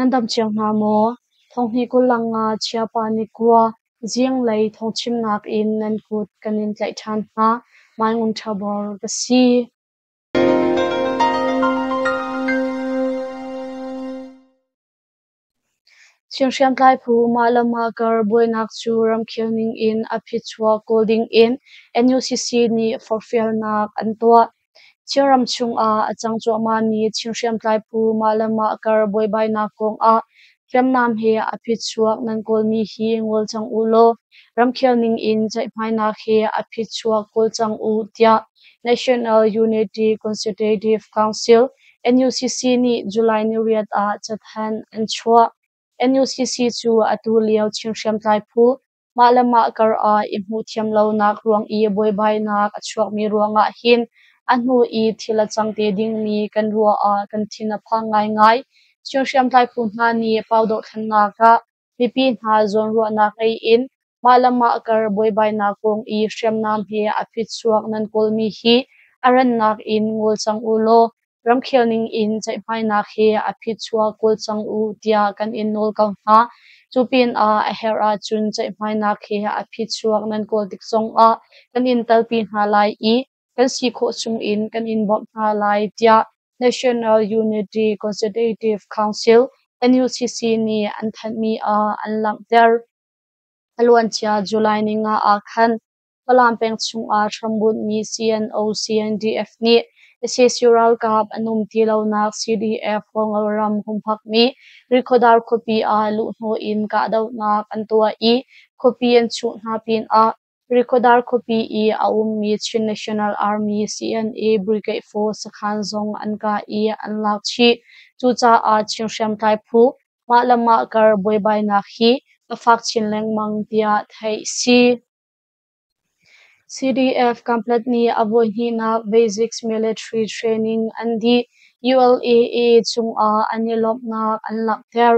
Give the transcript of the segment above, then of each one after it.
Nan dam cio hna maw? Thonghnih 25 Chiapa ni kua zinglei thawngchimnak in nan kut kan in tlaih ṭhan hna. Mai Ngun Ṭha Bor ka si. Chin hriamtlai phu mah le mah kar buainak cu ramkhel ning in a phichuak kawl ding in NUCC nih forhfialnak an tuah. Chinram chungah a cang cuahmahmi Chin hriamtlai phu mah le mah kar buaibainak kongah hriamnam he a phichuak nan kawlmi hi ngol cang u law ramkhel ning in ceihmainak he a phichuak kawl cang u tiah National Unity Consultative Council NUCC nih July niriat ah cathanh an chuah. NUCC cu atu lio Chin hriamtlai phu mah le mah kar ah i hmuhthiam lonak ruang i buaibainak a chuakmi ruangah hin a hnu i thil a cang te dingmi kan ruah ah kan thin a phang ngaingai. Chin hriamtlai phu hna nih pau dohthlennak ah mipi hna zawnruahnak ngei in mah le mah kar buaibainak kong i hriamnam he a phichuak nan kawlmi hi a rannak in ngol cang u law ramkhel ning in ceihmainak he a phichuak kawl cang u tiah kan in nawl ko hna. Cu pinah a herh ahcun ceihmainak he a phichuak nan kawl tik zongah kan in telpi hna lai i kan si khawh chungin kan in bawmh hna lai tiah National Unity Consultative Council NUCC nih an thanhmi ah an langhter. A luancia July ninga ah khan Falam peng chungah hrambunhmi CNO-CNDF nih sac ralkap an um ti lonak CDF Hualngo ram humhakmi Rikhuadar khuapi ah luhhnawh in kahdohnak an tuah i khuapi an chuh hna pinah Rikhuadar khuapi i a ummi Chin National Army CNA Brigade 4 sakhan zong an kah i an lak chih. Cucaah Chin hriamtlai phu mah le mah kar buaibainak hi a fak chin lengmang tiah theih si. CDF Kanpetlet nih a voihnihnak Basics Military Training an dih. ULAA cungah an i lawmhnak an langhter.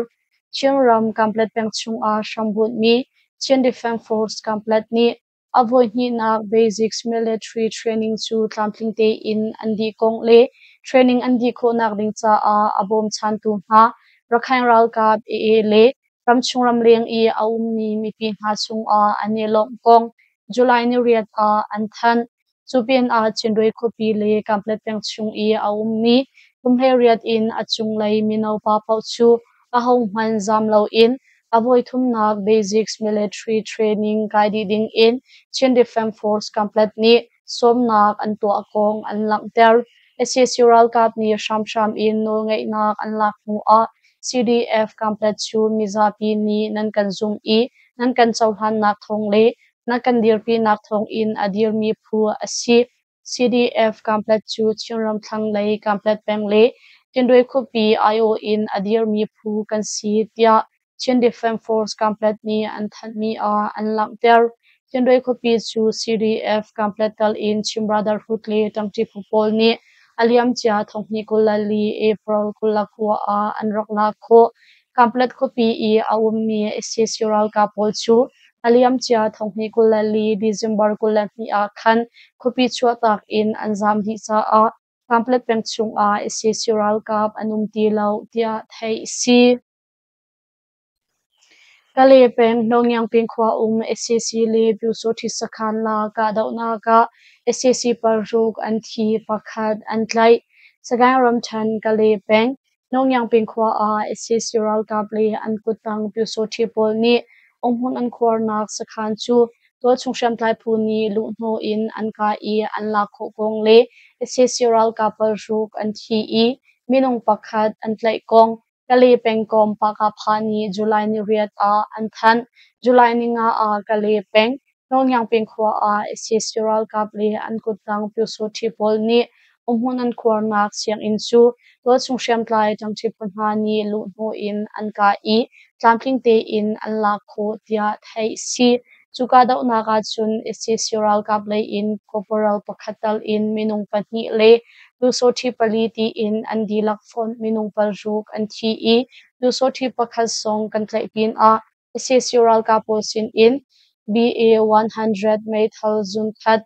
Chinram Kanpetlet peng chungah hrambunhmi Chin Defense Force Kanpetlet nih a voihnihnak Basics Military Training cu tlamtling tein an dih kong le training an dih khawhnak ding caah a bawmchantu hna Rakhine ralkap AA le ramchung ramleng i a ummi mipi hna cungah an i lawmh kong July niriat ah an thanh. Cu pinah Cindwe khuapi le Kanpetlet peng chung i a ummi kum 18 in a cunglei mino pa paoh cu ahohmanh zaam loin a voithumnak Basics Military Training kai dih dingin Chin Defense Force Kanpetlet nih sawmnak an tuah kong an langhter. Sac ralkap nih hramhram in nawlngeihnak an lak hnuah CDF Kanpetlet cu mizapi nih nan kan zumh i nan kan cohlannak thawng le nan kan dirpinak thawngin a dirmi phu a si. CDF Kanpetlet cu Chinram thlanglei Kanpetlet peng le Tindwe khuapi aiawh in a dirmi phu kan si tiah Chin Defense Force Kanpetlet nih an thanhmi ah an langhter. Tindwe khuapi cu CDF Kanpetlet tal in Chin Brotherhood le ṭangṭi phu pawl nih a liamcia 2024 April 29 ah an rak lak khawh. Kanpetlet khuapi i a ummi sac ralkap pawl cu a liamcia 2024 December 22 ah khan khuapi chuahtak in an zaam dih caah Kanpetlet peng chungah sac ralkap an um ti lo tiah theih a si. Kalay peng Hnongyangping khua um sac le Pyusawhti sakhan la kahdohnak ah sac paruk an thi, pakhat an tlaih. Sagaing ramṭhen Kalay peng Hnongyangping khua ah sac ralkap le an kuttang Pyusawhti pawl nih umhmun an khuarnak sakhan cu tualchung hriamtlai phu nih luhhnawh in an kah i an lak khawh kong le sac ralkap paruk an thi i minung pakhat an tlaih kong Kalay pengkomh Pakapha nih July niriat ah an thanh. July ninga ah Kalay peng Hnongyangping khua ah sac ralkap le an kuttang Pyusawhti pawl nih umhmun an khuarnak sianginn cu tualchung hriamtlai ṭangṭi phu hna nih luhhnawh in an kah i tlamtling tein an lak khawh tiah theih a si. Cu kahdohnak ahcun sac ralkap lei in corporal pakhat tal in minung pahnih le Pyusawhti pali tiin an dihlak fonh minung paruk an thi i Pyusawhti pakhat zong kan tlaih pinah sac ralkap pawl sinin BA-100 meithal zun khat,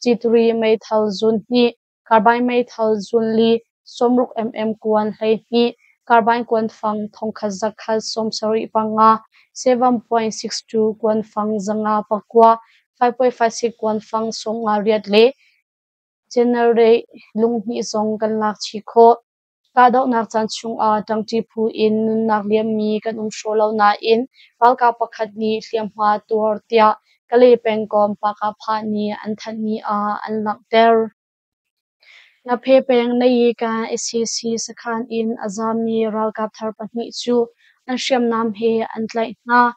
G3 meithal zun hnih, carbine meithal zun li, 60 mm kuan 12, carbine kuanfang 1175, 7.62 kuanfang 509, 5.56 kuanfang 58 le generate lunghnih zong kan lak chih khawh. Kahdohnak caan chungah ṭangṭi phu in nunnak liammi kan um hraw lo nain ralkap pakhat nih hliamhma tuar tiah Kalay pengkomh Pah-Kah-Phah nih an thanhmi ah an langhter. Ngaphe peng Nayikan sac sakhan in a zaammi ralkap thar pahnih cu an hriamnam he an tlaih hna.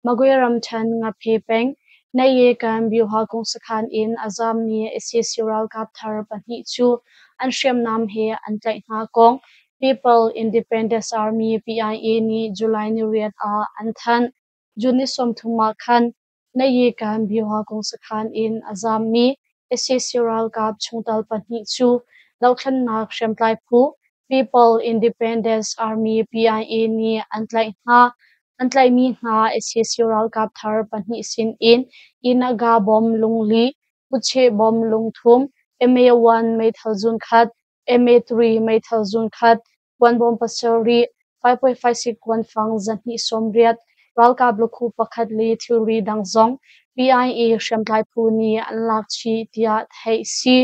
Magwe ramṭhen Ngaphe peng Nayikan Byuhakung sakhan in a zaammi sac ralkap thar pahnih cu an hriamnam he an tlaih hna kong People Independence Army PIA nih July 8 ah an thanh. June ni 30 ah khan Nayikan Byuhakung sakhan in a zaammi sac ralkap chungtel pahnih cu dothlennak hriamtlai phu People Independence Army PIA nih an tlaih hna. An tlaihmi hna sac ralkap thar pahnih sinin Inaga bom lungli, Kutcheh bom lungthum, MA-1 meithal zunkhat, MA-3 meithal zunkhat, kuanbawm pasarih, 5.56 kuanfang 280, ralkap lukhu pakhat le thilri dang zong PIA hriamtlai phu nih an lak chih tiah theih si.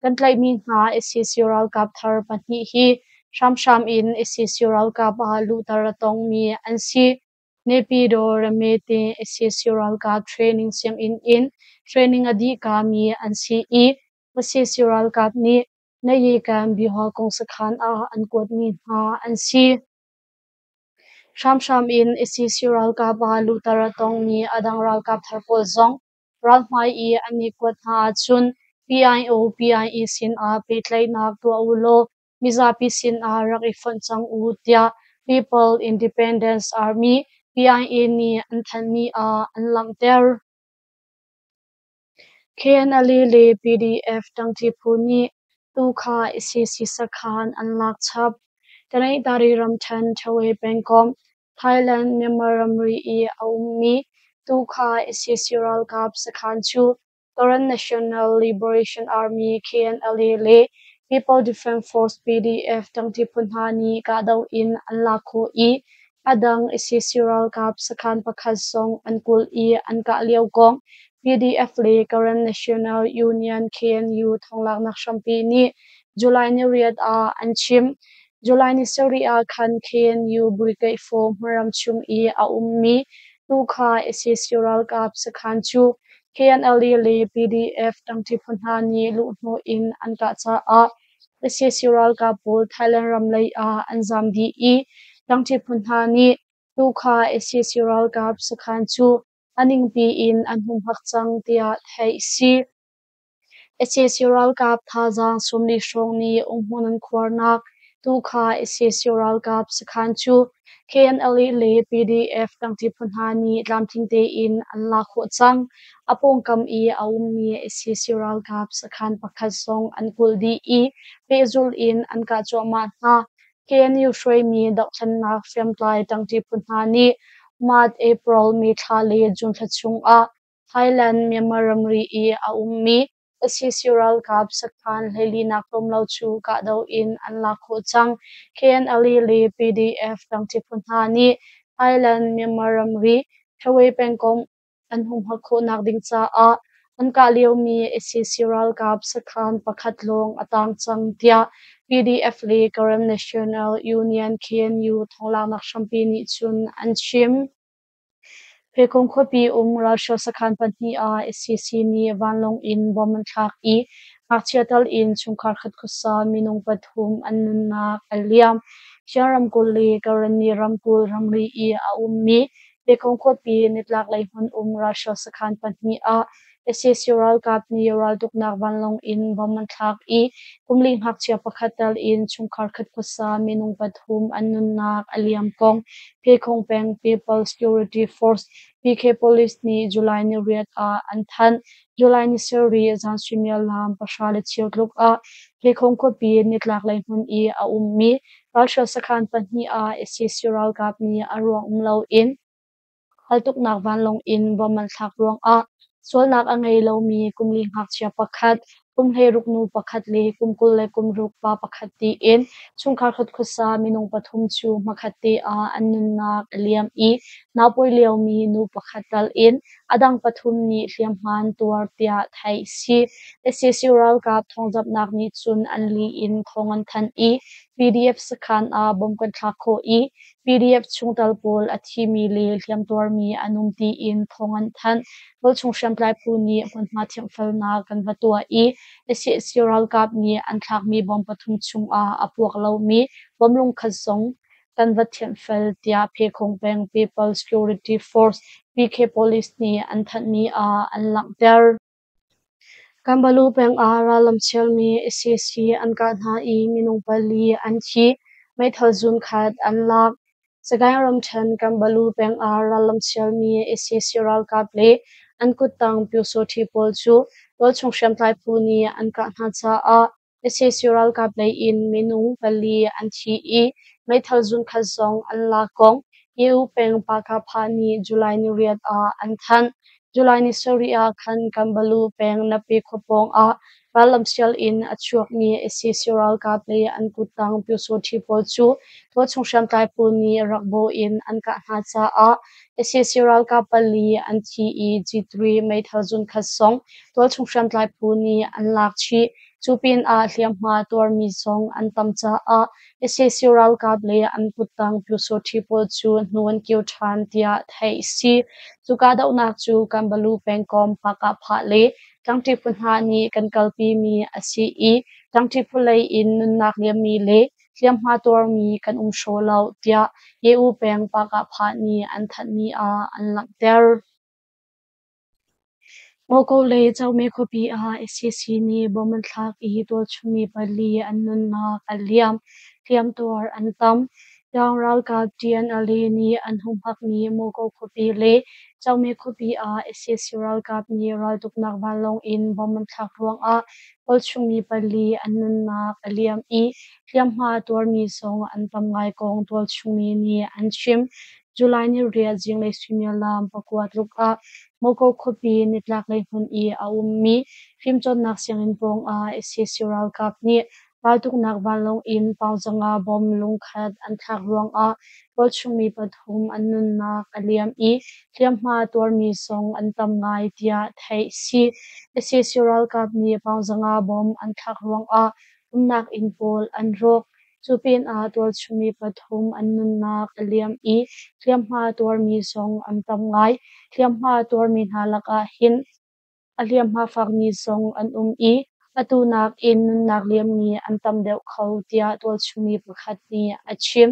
Kan tlaihmi hna sac ralkap thar pahnih hi hramhram in sac ralkap ah luhter a tongmi an si. Naypyidaw Ramete sac ralkap training sianginn in training a dihkami an si i sac ralkap nih Nayikan Byuhakung sakhan ah an kuatmi hna an si. Hramhram in sac ralkap ah luhter a tongmi a dang ralkap thar pawl zong ralhmai i an i kuat hna ahcun PIO PIE sinah pehtlaihnak tuah u law mizapi sinah rak i fonh cang u tiah People Independence Army PIA nih an thanhmi ah an langhter. KNLA le PDF ṭangṭi phu nih tukha sac sakhan an lak chap. Tanaytari ramṭhen Ṭhawe pengkomh Thailand-Myanmar ramri i a ummi tukha sac ralkap sakhan cu Karen National Liberation Army KNLA le People Defense Force PDF ṭangṭi phu hna nih kahdoh in an lak khawh i a dang sac ralkap sakhan pakhat zong an kulh i an kah lio kong PDF le Karen National Union KNU thawnglaknak hrampi nih July 8 ah an chim. July 7 ah khan KNU Brigade 4 hmunram chung i a ummi tukha sac ralkap sakhan cu KNLA le PDF ṭangṭi phu hna nih luhhnawh in an kah caah sac ralkap pawl Thailand ram lei ah an zaam dih i ṭangṭi phu hna nih tukha sac ralkap sakhan cu a ningpi in an humhak cang tiah theih si. Sac ralkap thazaang 40 hrawng nih umhmun an khuarnak tukha sac ralkap sakhan cu KNLA le PDF ṭangṭi phu hna nih tlamtling tein an lak khawh cang. A pawngkam i a ummi sac ralkap sakhan pakhat zong an kulh dih i pehzulh in an kah cuahmah hna. KNU hruaimi dohthlennak hriamtlai ṭangṭi phu hna nih March, April, May thla le June thla chungah Thailand-Myanmar ramri i a ummi sac ralkap sakhan 14 tlawm lo cu kahdoh in an lak khawh cang. KNLA le PDF ṭangṭi phu hna nih Thailand-Myanmar ramri Ṭhawe pengkomh an humhak khawhnak ding caah an kah liomi sac ralkap sakhan pakhat lawng a tang cang tiah PDF le Karen National Union KNU thawnglaknak hrampi nih cun an chim. Phekhung khuapi um ralhrial sakhan pahnih ah sac nih vanlawng in bom an thlak i ngakchia tal in chungkhar khat khuasa minung pathum an nunnak a liam. Chin ramkulh le Karenni ramkulh ramri i a ummi Phekhung khuapi nitlaklei hmun um ralhrial sakhan pahnih ah sac ralkap nih raltuknak vanlawng in bom an thlak i kumli ngakchia pakhat tal in chungkhar khat khuasa minung pathum an nunnak a liam kong Phekhung peng People Security Force PK Police nih July 8 ah an thanh. July 7 zan suimilam 10:15 tluk ah Phekhung khuapi nitlaklei hmun i a ummi ralhrial sakhan pahnih ah sac ralkap nih a ruang um loin raltuknak vanlawng in bom an thlak ruangah sualnak a ngei lomi kumli ngakchia pakhat kum 16 nu pakhat le kum 26 pa pakhat tiin chungkhar khat khuasa minung pathum cu hmakhat te ah an nunnak a liam i naupawi liomi nu pakhat tal in a dang pathum nih hliamhma an tuar tiah theih a si. Sac ralkap thawngzamhnak nih cun an li in thawng an thanh i PDF sakhan ah bom kan thlak khawh i PDF chungtel pawl a thimi le hliamtuarmi an um tiin thawng an thanh. Tualchung hriamtlai phu nih hmunhma thianghfelnak kan va tuah i sac ralkap nih an thlakmi bom pathum chungah a puak lomi bom lungkhat zong kan va thianhfel tiah Phekhong peng People Security Force PK Police nih an thanhmi ah an langhter. Kanbalu peng ah rallam chialmi sac an kah hna i minung pali an thi, meithal zun khat an lak. Sagaing ramṭhen Kanbalu peng ah rallam chialmi sac ralkap le an kuttang Pyusawṭhi pawl cu tualchung hriamtlai phu nih an kah hna caah sac ralkap lei in minung pali an thi i meithal zunkhat zong an lak kong EU peng Pahkahphah nih July ni 8 ah an thanh. July ni 7 ah khan Kanbalu peng Napi khua pawng ah rallam sial in a chuakmi sac ralkap le an kuttang Pyusawṭhi pawl cu tualchung hriamtlai phu nih rak bawh in an kah hna caah sac ralkap pali an thi i G3 meithal zunkhat zong tualchung hriamtlai phu nih an lak chih. Cu pinah hliamhma tuarmi zong an tam caah sac ralkap le an kuttang Pyusawṭhi pawl cu hnu an kir ṭhan tiah theih a si. Cu kahdohnak cu Kanbalu pengkomh Pahkahphah le Tlangṭi phu hna nih kan kalpimi a si i Tlangṭi phu lei in nunnak liammi le hliamhma tuarmi kan um hraw lo tiah Ye-U peng Pahkahphah nih an thanhmi ah an langhter. Mawkaw le Cawme khuapi ah sac nih bom an thlak i tualchungmi pali an nunnak a liam, hliamtuar an tam. Tang ralkap TNLA nih an humhakmi Mawkaw khuapi le Cawme khuapi ah sac ralkap nih raltuknak vanlawng in bom an thlak ruangah tualchungmi pali an nunnak a liam i hliamhma tuarmi zong an tam ngai kong tualchungmi nih an chim. July ni 8 zinglei suimilam 9 tluk ah Mawkaw khuapi nitlaklei hmun i a ummi fimcawnnak sianginn pawngah sac ralkap nih raltuknak vanlawng in paungzanga bom lungkhat an thlak ruangah tualchungmi pathum an nunnak a liam i hliamhma tuarmi zong an tam ngai tiah theih a si. Sac ralkap nih paungzanga bom an thlak ruangah umnak inn pawl an rawk. Cu pinah tualchungmi pathum an nunnak a liam i hliamhma tuarmi zong an tam ngai. Hliamhma tuarmi hna lakah hin a hliamhma fakmi zong an um i atu nakin nunnak liammi an tam deuh kho tiah tualchungmi pakhat nih a chim.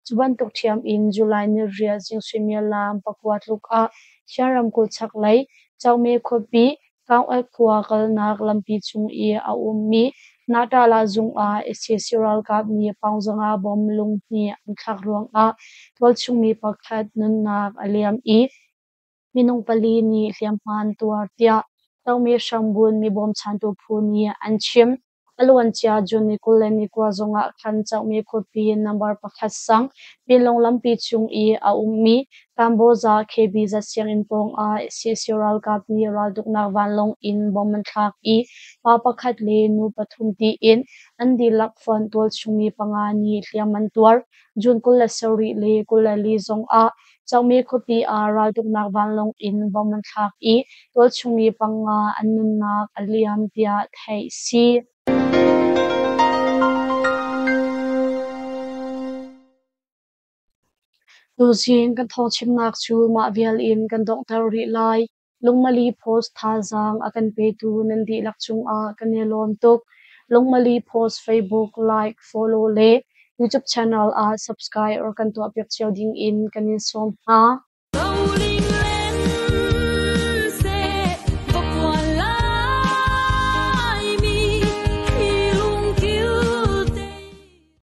Cu bantuk ṭhiam in July ni 8 zing suimilam 9 tluk ah Shan ramkulh chaklei Cawme khuapi Kaung khua kalnak lampi cung i a ummi Nahtahlah zung ah sac ralkap nih paungzanga bom lung hnih an thlak ruangah tualchungmi pakhat nunnak a liam i minung pali nih hliamhma an tuar tiah Tomi Hrambun mi bawmchantu phu nih an chim. A luancia June ni 29 zongah khan Cauhmi khuapi number 1 sang Pinlung lampi cung i a ummi Kamboja KBZ sianginn pawngah sac ralkap nih raltuknak vanlawng in bom an thlak i pa pakhat le nu pathum tiin an dihlak fonh tualchungmi panga nih hliam an tuar. June 27 le 24 zongah Cauhmi khuapi ah raltuknak vanlawng in bom an thlak i tualchungmi panga an nunnak a liam tiah theih a si. Tuzing kan thawngchimnak cu mah vial in kan donghter rih lai. Lungmali Post thazaang a kan petu nan dihlak cungah kan i lawm tuk. Lungmali Post Facebook like, follow le YouTube channel ah subscribe or kan tuahpiak cio ding in kan in sawm hna.